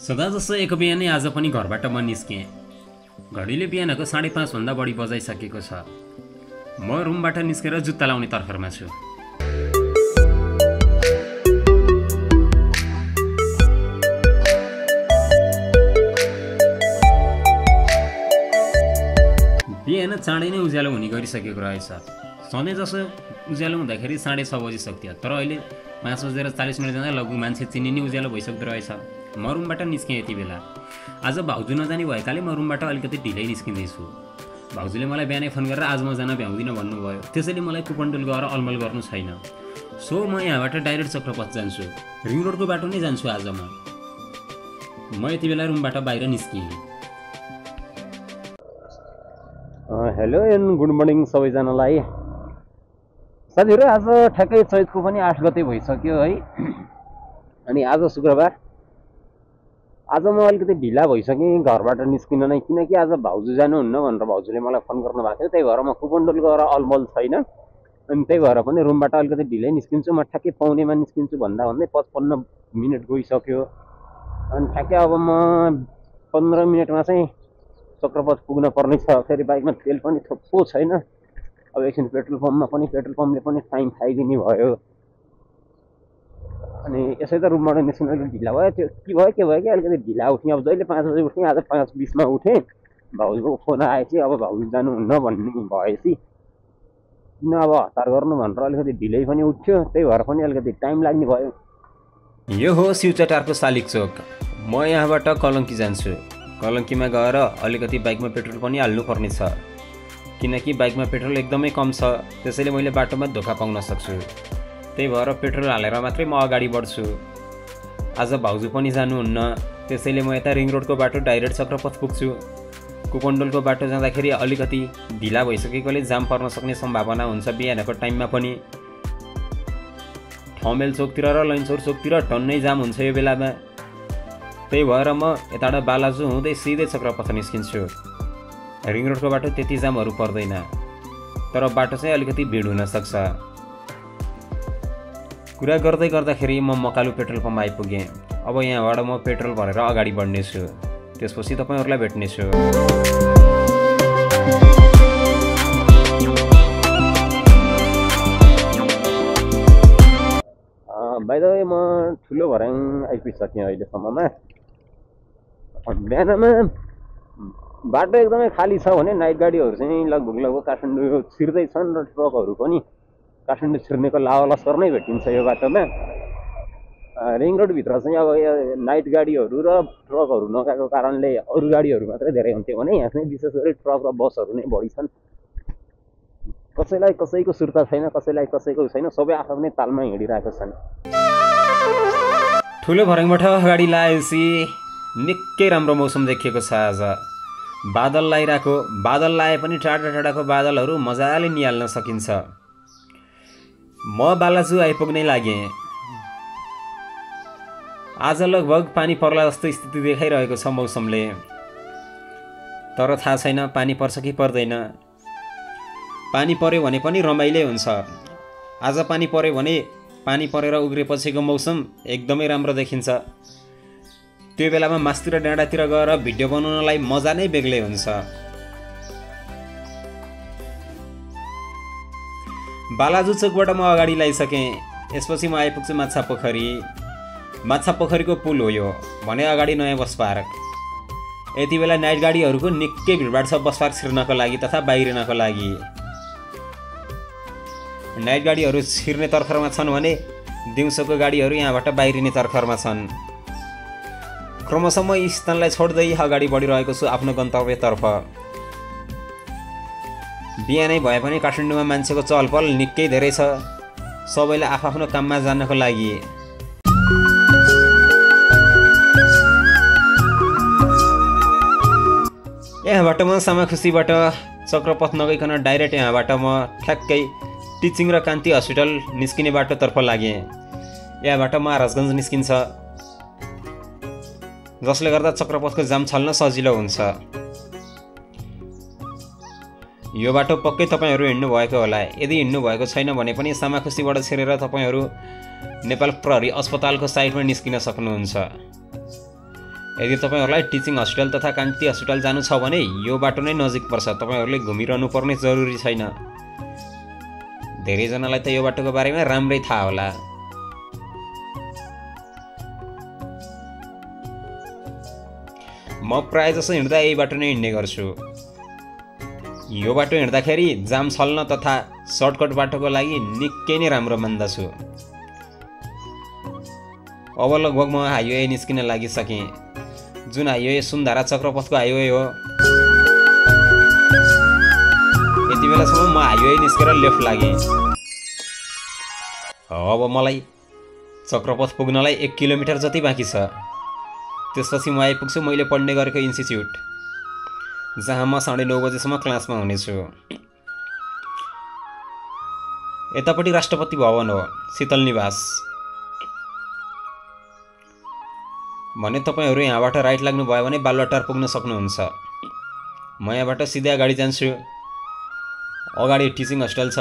सदा जस्तो एक बिहानै आज पनि घरबाट म निस्केँ। घडीले बिहानको 5:30 भन्दा बढी बजाइसकेको छ। म रुमबाट निस्केर जुत्ता लाउने तर्खरमा छु। बिहान चाँडै नै उज्यालो हुने गरिसकेको रहेछ। सधैँ जसो उज्यालो हुँदाखेरि 6:30 बजिसक्थ्यो, तर अहिले 5:40 जाँदा लगभग मान्छे चिनिने उज्यालो भइसक्दो रहेछ। म रुमबाट निस्केँ यति बेला। आज भाउजू नजाने भएकाले म रुमबाट अलिकति ढिलै निस्किँदैछु। भाउजूले मलाई बिहानै फोन गरेर आज म जान भ्याउँदिनँ भन्नुभयो। त्यसैले मलाई कुपनडोल गएर अलमल गर्नु छैन। सो म यहाँबाट डाइरेक्ट चक्रपथ जान्छु। रिङ रोडको बाटो नै जान्छु आज म यति बेला रुमबाट बाहिर निस्किएँ। हेलो एन्ड गुड मर्निङ सबैजनालाई। साथीहरू, आज ठ्याक्कै चैतको पनि 8 गते भइसक्यो है। अनि आज शुक्रबार। आज म अलिकति ढिला भइसकेँ घरबाट निस्किन नै, किनकि आज भाउजू जानुहुन्न भनेर भाउजूले मलाई फोन गर्नु भएको थियो। त्यही भएर म कुपनडोल गएर अलमल छैन, अनि त्यही भएर पनि रुमबाट अलिकति ढिलै निस्किन्छु। म ठ्याक्कै पाउनेमा निस्किन्छु भन्दा भन्दै 55 मिनट गइसक्यो। अनि ठ्याक्कै अब म 15 मिनटमा चाहिँ चक्रपथ पुग्न पर्ने छ। फेरि बाइकमा तेल पनि थोप्पो छैन। अब एकछिन पेट्रोल पम्पले पनि टाइम खाइदिने भयो। अनि यसै त रुमबाट निस्किन अलिकति ढिला भयो। त्यो के भयो कि अलिकति ढिला उठेँ। अब जहिले 5 बजे उठेँ, आज 5:20 उठेँ। भाउजूको फोन आएपछि अब भाउजू जानुहुन्न भन्ने भएपछि किन अब हतार गर्नु भनेर अलिकति ढिलै पनि उठ्यो। त्यही भएर पनि अलिकति टाइम लाग्ने भयो। यो हो शिवचटारको शालिग चोक। म यहाँबाट कलङ्की जान्छु। कलङ्कीमा गएर अलिकति बाइकमा पेट्रोल पनि हाल्नु पर्ने छ, किनकि बाइकमा पेट्रोल एकदमै कम छ। त्यसैले मैले बाटोमा धोका पाउन सक्छु। त्यही भएर पेट्रोल हालेर मात्रै म अगाडि बढ्छु। आज भाउजू पनि जानुहुन्न, त्यसैले म यता रिङ रोडको बाटो डाइरेक्ट चक्रपथ पुग्छु। कुपनडोलको बाटो जाँदाखेरि अलिकति ढिला भइसकेकोले जाम पर्न सक्ने सम्भावना हुन्छ बिहानको टाइममा पनि। ठमेल चोकतिर र लैनचौर चोकतिर टन्नै जाम हुन्छ यो बेलामा। त्यही भएर म यताबाट बालाजु हुँदै सिधै चक्रपथ निस्किन्छु। रिङ रोडको बाटो त्यति जामहरू पर्दैन, तर बाटो चाहिँ अलिकति भिड हुनसक्छ। कुरा गर्दै गर्दाखेरि म मकालु पेट्रोल पम्प आइपुगेँ। अब यहाँबाट म पेट्रोल भरेर अगाडि बढ्नेछु। त्यसपछि तपाईँहरूलाई भेट्नेछु। बाइ द वे, म ठुलो भर्याङ आइपुगिसकेँ अहिलेसम्ममा। बिहानमा बाटो एकदमै खाली छ भने नाइट गाडीहरू चाहिँ लगभग काठमाडौँ छिर्दैछन् र ट्रकहरू पनि काठमाडौँ छिर्नेको लावालस्कर नै भेटिन्छ यो बाटोमा। रिङ रोडभित्र चाहिँ अब नाइट गाडीहरू र ट्रकहरू नगएको कारणले अरू गाडीहरू मात्रै धेरै हुन्थ्यो भने यहाँ चाहिँ विशेष गरी ट्रक र बसहरू नै बढी छन्। कसैलाई कसैको सुर्ता छैन, कसैलाई कसैको छैन, सबै आफ्नै तालमा हिँडिरहेको छन्। ठुलो भर्याङबाट गाडी लगाएपछि निकै राम्रो मौसम देखिएको छ आज। बादल लगाइरहेको, बादल लाए पनि टाढा टाढाको बादलहरू मजाले निहाल्न सकिन्छ। म बालाजु आइपुग्नै लागेँ। आज लगभग पानी पर्ला जस्तो स्थिति देखाइरहेको छ मौसमले, तर थाहा छैन पानी पर्छ कि पर्दैन। पानी पर्यो भने पनि रमाइलो हुन्छ। आज पानी पर्यो भने पानी परेर उग्रेपछिको मौसम एकदमै राम्रो देखिन्छ। त्यो बेलामा मास्तिर डाँडातिर गएर भिडियो बनाउनलाई मजा नै बेग्लै हुन्छ। बालाजु चोकबाट म अगाडि लगाइसकेँ। यसपछि म आइपुग्छु माछा पोखरी। माछा पोखरीको पुल हो यो भने अगाडि नयाँ बस पार्क। यति बेला नाइट गाडीहरूको निकै भिडभाड छ बस पार्क छिर्नको लागि तथा बाहिरिनको लागि। नाइट गाडीहरू छिर्ने तर्खरमा छन् भने दिउँसोको गाडीहरू यहाँबाट बाहिरिने तर्खरमा छन्। क्रमशः म यी स्थानलाई छोड्दै अगाडि बढिरहेको छु आफ्नो गन्तव्यतर्फ। बिहानै भए पनि काठमाडौँमा मान्छेको चहलपहल निकै धेरै छ, सबैले आफ्नो काममा जानको लागि। यहाँबाट म सामाखुसीबाट चक्रपथ नगइकन डाइरेक्ट यहाँबाट म ठ्याक्कै टिचिङ र कान्ति हस्पिटल निस्किने बाटोतर्फ लागेँ। यहाँबाट महाराजगञ्ज निस्किन्छ, जसले गर्दा चक्रपथको जाम छल्न सजिलो हुन्छ। यो बाटो पक्कै तपाईँहरू हिँड्नु भएको होला। यदि हिँड्नु भएको छैन भने पनि सामाखुसीबाट छिरेर तपाईँहरू नेपाल प्रहरी अस्पतालको साइडमा निस्किन सक्नुहुन्छ। यदि तपाईहरुलाई टिचिङ हस्पिटल तथा कान्ति हस्पिटल जानु छ भने यो बाटो नै नजिक पर्छ, तपाईहरुले घुमिरहनु पर्ने जरुरी छैन। धेरै जनालाई त यो बाटोको बारेमा राम्रै थाहा होला। म प्राय जसो हिँड्दा यही बाटो नै हिँड्ने गर्छु। यो बाटो हिँड्दाखेरि जाम छल्न तथा सर्टकट बाटोको लागि निकै नै राम्रो मान्दछु। अब लगभग म हाइवे निस्किन लागिसकेँ, जुन हाइवे सुनधारा चक्रपथको हाइवे हो। यति बेलासम्म म हाइवे निस्केर लेफ्ट लागेँ। अब मलाई चक्रपथ पुग्नलाई 1 किलोमिटर जति बाँकी छ। त्यसपछि म आइपुग्छु मैले पढ्ने गरेको इन्स्टिच्युट, जहाँ म 9:30 बजेसम्म क्लासमा हुनेछु। यतापट्टि राष्ट्रपति भवन हो, शीतल निवास। भने तपाईहरु यहाँबाट राइट लाग्नुभयो भने बालुवाटार पुग्न सक्नुहुन्छ। म यहाँबाट सिधै अगाडि जान्छु। अगाडि टिचिङ हस्पिटल छ।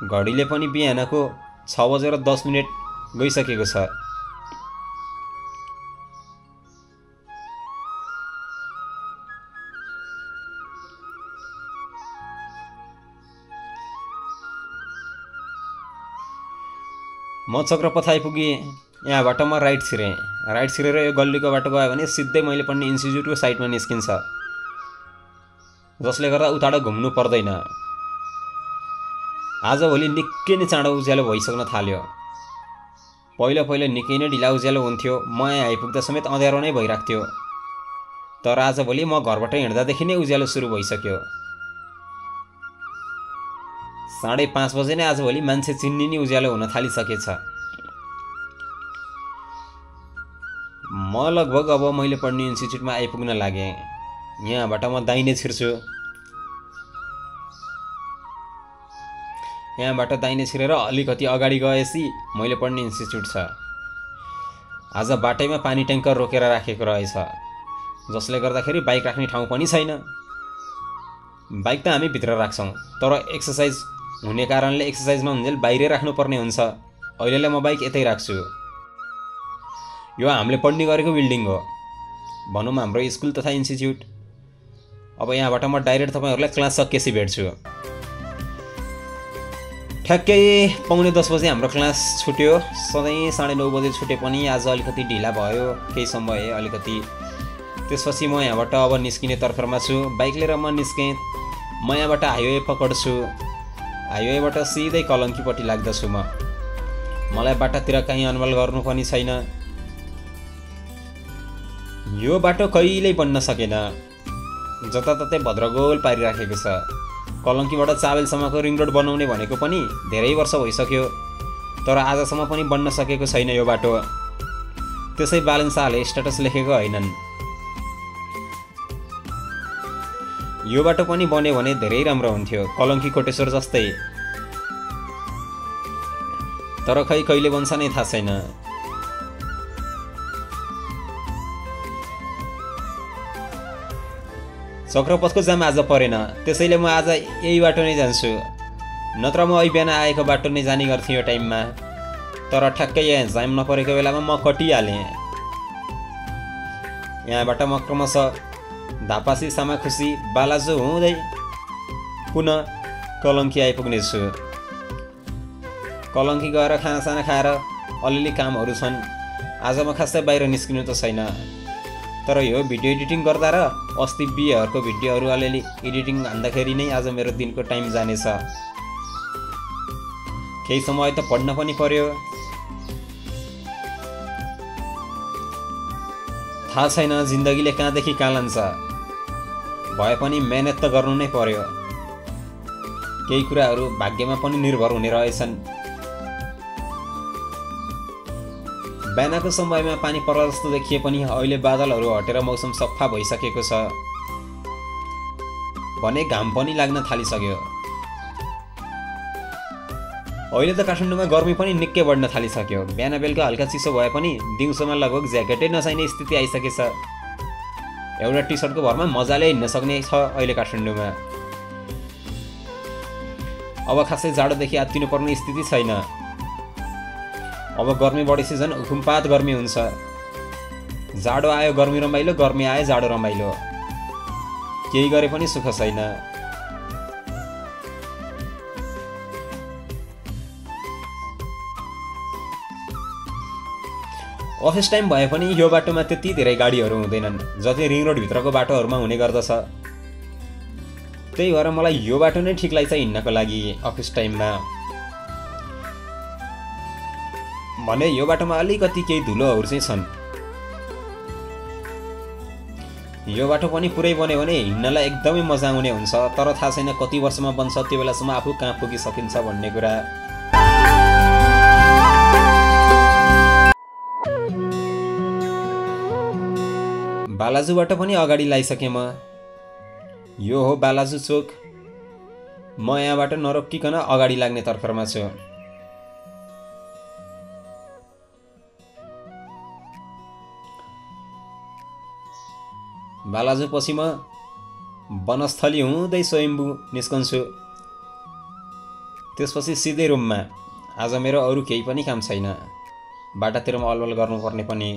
घडीले पनि बिहानको 6:10 गइसकेको छ। म चक्रपथ आइपुगेँ। यहाँबाट म राइट छिरेँ। राइट छिरेर यो गल्लीको बाटो गयो भने सिधै मैले पढ्ने इन्स्टिच्युटको साइडमा निस्किन्छ, जसले गर्दा उताडो घुम्नु पर्दैन। आजभोलि निकै नै चाँडो उज्यालो भइसक्न थाल्यो। पहिला निकै नै ढिला उज्यालो हुन्थ्यो, म यहाँ आइपुग्दा समेत अँध्यारो नै भइराख्थ्यो। तर आजभोलि म घरबाट हिँड्दादेखि नै उज्यालो सुरु भइसक्यो। 5:30 बजे नै आजभोलि मान्छे चिन्निने उज्यालो हुन थालिसकेछ। म लगभग अब मैले पढ्ने इन्स्टिच्युटमा आइपुग्न लागेँ। यहाँबाट म दाहिने छिर्छु। यहाँबाट दाहिने छिरेर अलिकति अगाडि गएपछि मैले पढ्ने इन्स्टिच्युट छ। आज बाटैमा पानी ट्याङ्कर रोकेर राखेको रहेछ, जसले गर्दाखेरि बाइक राख्ने ठाउँ पनि छैन। बाइक त हामी भित्र राख्छौँ, तर एक्सर्साइज हुने कारणले एक्सर्साइजमा हुन्जेल बाहिरै राख्नुपर्ने हुन्छ। अहिलेलाई म बाइक यतै राख्छु। यो हामीले पढ्ने गरेको बिल्डिङ हो, भनौँ हाम्रो स्कुल तथा इन्स्टिच्युट। अब यहाँबाट म डाइरेक्ट तपाईहरुलाई क्लास सकिएपछि भेट्छु। ठ्याक्कै 9:45 बजे हाम्रो क्लास छुट्यो। सधैँ 9:30 बजे छुटे पनि आज अलिकति ढिला भयो, केही समय अलिकति। त्यसपछि म यहाँबाट अब निस्किने तर्फरमा छु। बाइक लिएर म निस्केँ। म यहाँबाट हाइवे पकडछु। हाइवेबाट सिधै कलङ्कीपट्टि लाग्दछु। मलाई बाटातिर कहीँ अनमल गर्नु पनि छैन। यो बाटो कहिल्यै बन्न सकेन, जताततै भद्रगोल पारिराखेको छ। कलङ्कीबाट चाबेलसम्मको रिङ रोड बनाउने भनेको पनि धेरै वर्ष भइसक्यो, तर आजसम्म पनि बन्न सकेको छैन यो बाटो। त्यसै बालन शाहले स्ट्याटस लेखेको होइनन्। यो बाटो पनि बन्यो भने धेरै राम्रो हुन्थ्यो, कलङ्की कोटेश्वर जस्तै। तर खै कहिले बन्छ नै थाहा छैन। चक्रपथको जाम आज परेन, त्यसैले म आज यही बाटो नै जान्छु। नत्र म अहिले बिहान आएको बाटो नै जाने गर्थेँ यो टाइममा, तर ठ्याक्कै यहाँ जाम नपरेको बेलामा म कटिहालेँ। यहाँबाट म क्रमशः धापासी, सामाखुसी, बालाजु हुँदै पुनः कलङ्की आइपुग्नेछु। कलङ्की गएर खानासाना खाएर अलिअलि कामहरू छन्। आज म खासै बाहिर निस्किनु त छैन, तर यो भिडियो एडिटिङ गर्दा र अस्ति बिहेहरूको भिडियोहरू अलिअलि एडिटिङ हान्दाखेरि नै आज मेरो दिनको टाइम जानेछ। केही समय त पढ्न पनि पर्यो। थाहा छैन जिन्दगीले कहाँदेखि कहाँ लान्छ, भए पनि मेहनत त गर्नु नै पर्यो। केही कुराहरू भाग्यमा पनि निर्भर हुने रहेछन्। बिहानको समयमा पानी पर्ला जस्तो देखिए पनि अहिले बादलहरू हटेर मौसम सफा भइसकेको छ भने घाम पनि लाग्न थालिसक्यो। अहिले त काठमाडौँमा गर्मी पनि निकै बढ्न थालिसक्यो। बिहान बेलुका हल्का चिसो भए पनि दिउँसोमा लगभग ज्याकेटै नचाहिने स्थिति आइसकेछ। एउटा टी सर्टको भरमा मजाले हिँड्न सक्ने छ अहिले काठमाडौँमा। अब खासै जाडोदेखि आत्तिनु पर्ने स्थिति छैन। अब गर्मी बढेपछि झन् उखुमपात गर्मी हुन्छ। जाडो आयो गर्मी रमाइलो, गर्मी आयो जाडो रमाइलो, केही गरे पनि सुख छैन। अफिस टाइम भए पनि यो बाटोमा त्यति धेरै गाडीहरू हुँदैनन् जति रिङ रोड भित्रको बाटोहरूमा हुने गर्दछ। त्यही भएर मलाई यो बाटो नै ठिक लाग्छ हिँड्नको लागि अफिस टाइममा। भने यो बाटोमा अलिकति केही धुलोहरू चाहिँ छन्। यो बाटो पनि पुरै बन्यो भने हिँड्नलाई एकदमै मजा आउने हुन्छ, तर थाहा छैन कति वर्षमा बन्छ, त्यो बेलासम्म आफू कहाँ पुगिसकिन्छ भन्ने कुरा। बालाजुबाट पनि अगाडि लागिसकेँ म। यो हो बालाजु चोक। म यहाँबाट नरोकिकन अगाडि लाग्ने तर्खरमा छु। बालाजु पछि म वनस्थली हुँदै स्वयम्भू निस्कन्छु। त्यसपछि सिधै रुममा। आज मेरो अरू केही पनि काम छैन, बाटातिरमा अलवल गर्नुपर्ने पनि।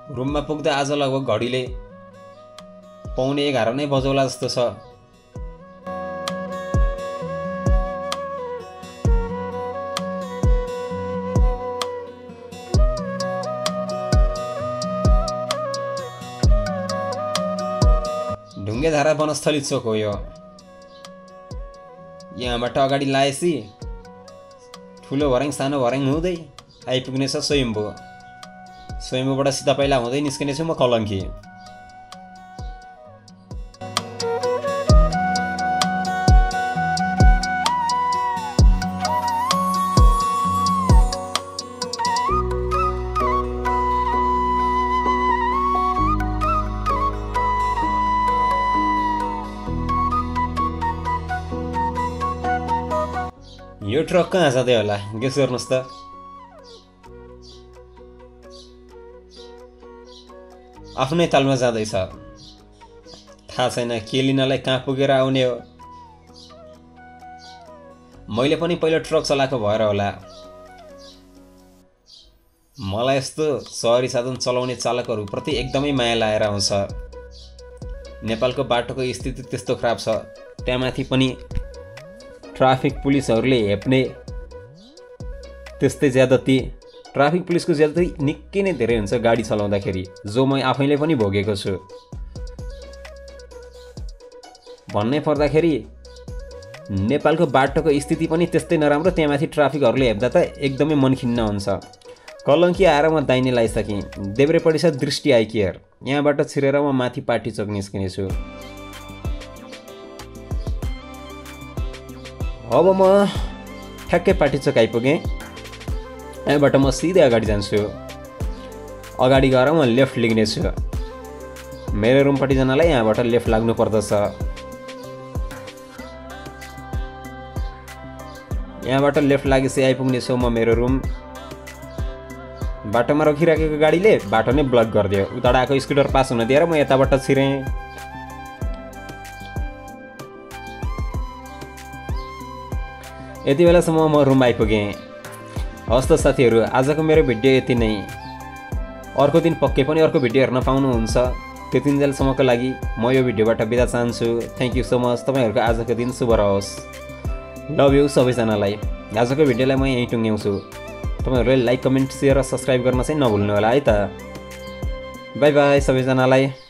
रुममा पुग्दा आज लगभग घडीले 11:15 नै बजौला जस्तो छ। ढुङ्गेधारा वनस्थली चोक हो यो। यहाँबाट अगाडि लागेपछि ठुलो भर्याङ सानो भर्याङ हुँदै आइपुग्नेछ स्वयम्भू। स्वयम्भूबाट सिधा पहिला हुँदै निस्किनेछु म कलङ्की। यो ट्रक कहाँ जाँदै होला गेस गर्नुहोस् त। आफ्नै तालमा जाँदैछ, थाहा छैन के लिनलाई कहाँ पुगेर आउने हो। मैले पनि पहिलो ट्रक चलाएको भएर होला। मलाई यस्तो सहरी साधन चलाउने चालकहरूप्रति एकदमै माया लागेर आउँछ। नेपालको बाटोको स्थिति त्यस्तो खराब छ, त्यहाँमाथि पनि ट्राफिक पुलिसहरूले हेप्ने त्यस्तै ज्यादती। ट्राफिक पुलिसको ज्यादती निकै नै धेरै हुन्छ गाडी चलाउँदाखेरि, जो म आफैले पनि भोगेको छु। भन्नै पर्दाखेरि नेपालको बाटोको स्थिति पनि त्यस्तै नराम्रो, त्यहाँमाथि ट्राफिकहरूले हेप्दा त एकदमै मन खिन्न हुन्छ। कलङ्की आएर म दाहिने लगाइसकेँ। देब्रेपट्टि छ दृष्टि आई केयर। यहाँबाट छिरेर म माथि पाटी चोक निस्किनेछु। अब म ठ्याक्कै पाटी चोक आइपुगेँ। यहाँबाट म सिधै अगाडि जान्छु। अगाडि गएर म लेफ्ट लिग्नेछु। मेरो रुमपट्टि जानलाई यहाँबाट लेफ्ट लाग्नु पर्दछ। यहाँबाट लेफ्ट लागेपछि आइपुग्नेछु म मेरो रुम। बाटोमा रोकिराखेको गाडीले बाटो नै ब्लक गरिदियो। उताबाट आएको स्कुटर पास हुन दिएर म यताबाट छिरेँ। यति बेलासम्म म रुम आइपुगेँ। हस् त साथीहरू, आजको मेरो भिडियो यति नै। अर्को दिन पक्कै पनि अर्को भिडियो हेर्न पाउनुहुन्छ। त्यतिन्जेलसम्मको लागि म यो भिडियोबाट बिदा चाहन्छु। Thank you so much. तपाईँहरूको आजको दिन शुभ रहोस्। लभ यू सबैजनालाई। आजको भिडियोलाई म यहीँ टुङ्ग्याउँछु। तपाईँहरूले लाइक, कमेन्ट, सेयर र सब्सक्राइब गर्न चाहिँ नभुल्नु होला है त। बाई बाई सबैजनालाई।